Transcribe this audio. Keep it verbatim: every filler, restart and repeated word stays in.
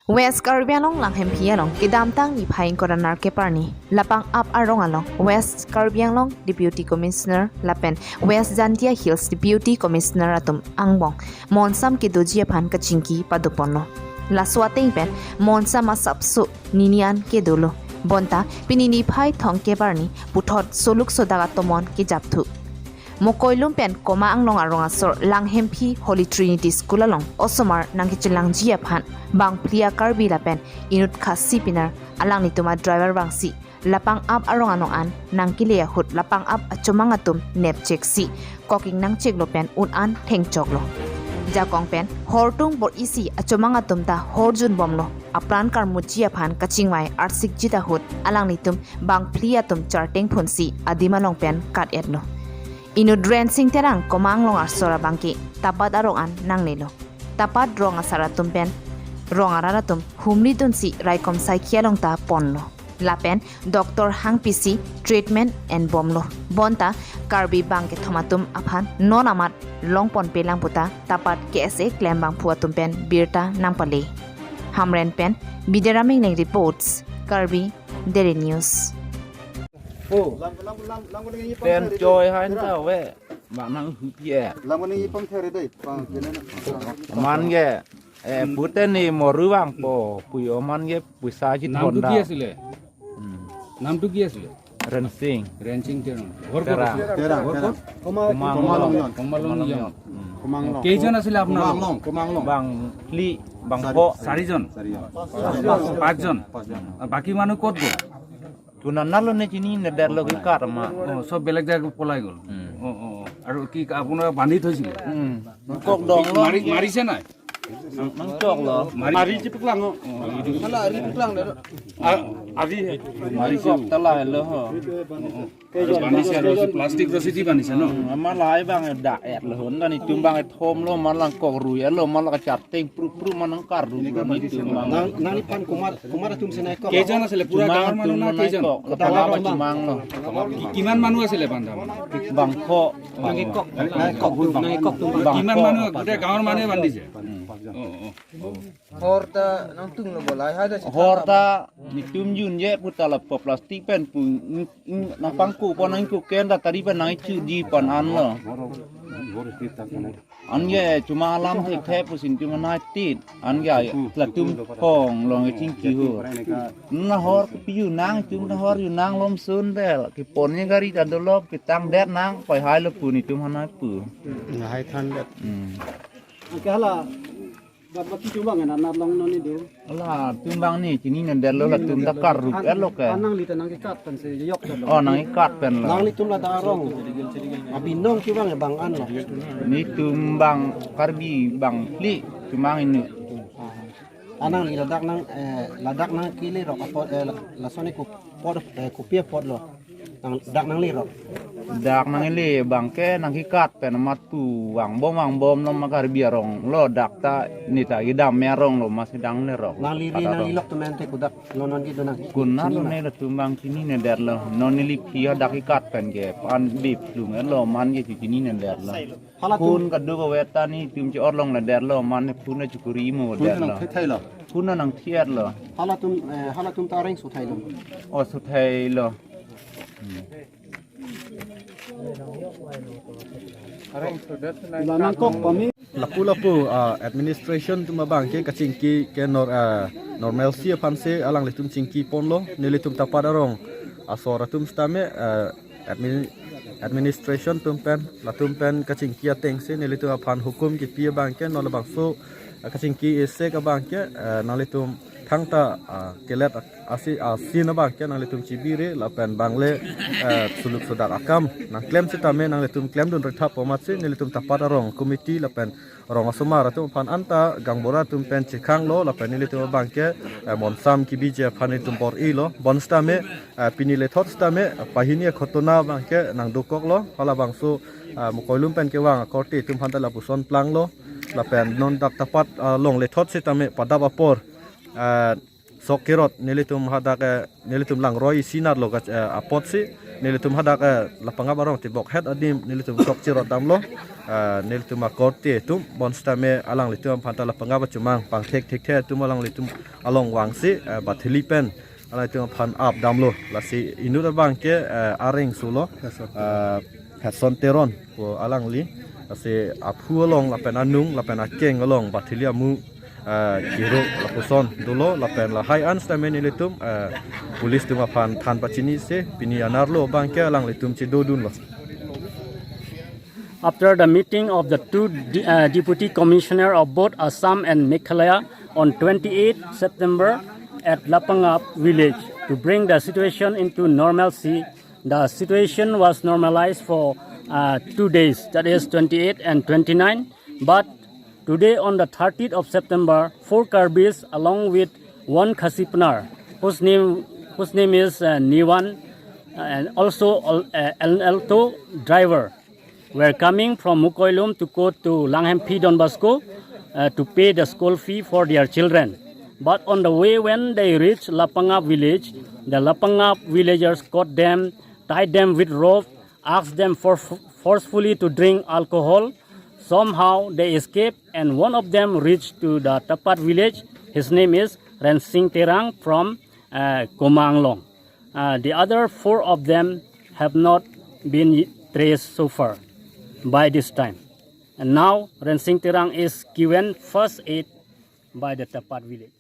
West Karbi Anglong Langhemphi along kedamtang niphai ingkoi ra nerkep arni lapang ap arong along West Karbi Anglong Deputy Commissioner lapen West Jaintia Hills Deputy Commissioner atum angbong monsam kedoji aphan kachingki padoponlo. Laso ateng pen monsam asapso nini an kedolo. Bonta pini niphai thomkep arni puthot soluk sodak atomon kejapthu. Mokoilum pen Koma Anglong arong asor Langhemphi Holy Trinity School along osomar nangkechelangji aphan bangphli a-Karbi lapen inut Khasi pinar alanglitum a-driver vangsi lapang ap arong anong an nangkele ahut lapang ap achomang atum nepchek si koking nangcheklo pen un an thengchoklo. Jakong pen hortung bor-isi achomang atum ta horjunbomlo. Apran karmuji aphan kachingvai arsikjit ahut alanglitum bangphli atum charteng phunsi adim along pen kat-etlo. Inut Rensing Terang Koma Anglong asor abangke Tapat arong an nangnelo. Tapat rong asar atum pen rong arat atum humridunsi raikom saikhi along ta ponlo. Lapen doctor hangpisi treatment enbomlo. Bonta Karbi bangkethom atum aphan non amat longponpelang puta Tapat K S A klembangphu atum pen birta nangpale. Hamren pen Bidyarama Ingling reports, Karbi Daily News. Oh. Pen choi hain ta we. Bang nang hupi eh. Lam ko ni ipang there dai, pang kena na. Man ke, eh, pute ni moru bang po, pui oman ke puisa ji নামটো কি honda. আছিলে? Hmm. নামটো কি আছিলে? Rensing. ৰেঞ্চিং তেৰাং। ঘৰ ক'ত Terang. আছিলে? Terang, ঘৰ Terang. ক'ত? Koma, Koma Koma Anglong. Longyon. কমা লংয়ং। Hmm. Koma Anglong. কেইজন আছিলে আপোনালোক? Koma Anglong, Koma Anglong. Bang phli, bang Sari. Pho. চাৰিজন? চাৰিজন। পাঁচজন? পাঁচজন। আৰু বাকী মানুহ ক'ত গ'ল? Tuna nalo ne chini ne derlo ke karma. অ, চব বেলেগ জেগাত পলাই গ'ল। উম। অ, অ, অ। আৰু কি আপোনাৰ বান্ধি থৈছিলে? Hmm. Kok dong lo. মাৰি-, মাৰিছে নাই? Nang chok lo. মাৰি-, মাৰি চিপক lang, অ। অ, এইটো। Hala, ari peklang deh. আ-, আজি হে। Mari kok tala lo ho. অ, অ। আৰু বান্ধিছে আৰু ৰছী, প্লাষ্টিক ৰছী দি বান্ধিছে ন? Hmm, ama lai bang da et lo hon kan itum bang et hom lo, malang kok rui lo, malang kacharteng pru pru manang kar ru lo itum bang. Nang, nang pan kumar, kumar atum senai kok. কেইজন আছিলে? পুৰা গাঁৱৰ মানুহ না কেইজন? Kok, kok, kok, kok, lo. কি-, কিমান মানুহ আছিলে বান্ধা মানুহ? Bang kok. Nang kok, nang kok, nang kok tum. Bang কিমান kok. মানুহ? গোটেই গাঁৱৰ মানুহে বান্ধিছে? Hmm. অ, অ। Horta nang tung lo bolai hai da si. Horta nitum jun je puta la po plastik pen pu, mm, mm, nang pangku po nang ku ken da tari pen nang chu di pan an lo. An ye chuma alam thek thek pusin chuma nai tit. An ye latum phong long ching ki ho. Na hor ku piu nang tum na hor yu nang lom sun del. Ki pon ye gari ta dolop ki tang det nang poi hai lo pu nitum hanai pu. Nang hai than det. Hmm. Angke hala, bat bat kitu bang, na, na long non idu. Ala, tum bang ni, chini ne der lo latum ta kar rup er lo ke. Anang li ta nang kekat pen se yok ta lo. Oh, nang kekat pen lo. Nanglitum ladak arong. Abinong chu bang, bang an lo. Nitum bang Karbi bang phli, chumang inu. Ah. Anang li ladak nang, eh, ladak nang kili rok apot, eh, la-, lason ni kup-, pot, eh, kopi apot lo. Nang, dak nang li rok. Dak nang li bang ke nang kekat pen amat pu vangbom vangbom lo ma Karbi arong lo dak ta ni ta kedam me arong lo ma si dang le rok. Nang li ri nang li lok tu mente kudak lo non gitu nang. Kun na lo ne latum bang chini ne der lo. Non ne li phi dak kekat pen ke pan bip lum er lo man ke chini ne der lo. Hala tum. Phun kaduk avet ta nitum che orlong le der lo, man ne phun na chukuri mo phun der nang lo. Thai thai lo. Phun na nang thiat lo. Hala tum, eh, hala tum ta reng suthai lo. Oh, suthai lo. Hmm. Areng sudah senai. Ila nang kok pami. Lapu lapu, ah, administration atum abang ke kachingki ke nor-, ah, normalcy aphan si alanglitum chingki ponlo, nelitum Tapat arong asor atum sitame, ah, admin-, administration atum pen, latum pen kachingki ateng si nelitum aphan hukum kipi abang ke, non labangso, ah, kachingki isi abang ke, ah, nanglitum thangta, ah, kelet ak-, asi, ah, asin abang ke nanglitum chibiri lapen bangle, ah, suluk sudak akam nangklem sitame nanglitum klemdun rethap amat si nelitum Tapat arong committee lapen rong asomar atum aphan anta gaonbura atum pen chekhanglo lapen nelitum abang ke, eh, monsam kebiji aphan nelitum bor-ilo. Bonsitame, eh, pini lethot sitame, eh, pahini akhotona abang ke nangdokoklo. Halabangso, eh, Mokoilum pen kevang akorte atum aphanta lapuson planglo. Lapen non dak Tapat, eh, along lethot sitame padap apor, eh, sok kerot nelitum hadak, eh, nelitum langroi isi nat lo ka, eh, apotsi, Nelitum hadak, eh, Lapangap arong tibok het adim nelitum chok chirot damlo. Eh, nelitum akorte atum bonsitame alanglitum aphan ta Lapangap achumang pangthek thekthe atum alanglitum along vangsi, eh, bathili pen alanglitum aphan ap damlo. Lasi inut abang ke, eh, areng sulo, eh, Hudson Teron pu alangli. Lasi aphu along lapen anung lapen akeng along bathili amu, eh, kiro lapuson dolo lapen lahai an sitame nelitum, eh, police atum aphan than pachinisi pini anerlo abang ke alanglitum chedodunlo. After the meeting of the two de- uh, deputy commissioner of both Assam and Meghalaya on twenty-eighth September at Lapangap village to bring the situation into normalcy, the situation was normalized for, uh, two days, that is twenty-eight and twenty-nine. But today, on the thirtieth of September, four Karbis along with one Khasi Pnar, whose name whose name is, uh, Niwan, uh, and also al- uh, an alto driver, were coming from Mukoilum to go to Langhemphi Don Bosco, uh, to pay the school fee for their children. But on the way, when they reached Lapangap village, the Lapangap villagers caught them, tied them with rope, asked them for forcefully to drink alcohol. Somehow they escaped, and one of them reached to the Tapat village. His name is Rensing Terang from, uh, Komanglong. Uh, the other four of them have not been traced so far by this time. And now Rensing Terang is given first aid by the Tapat village.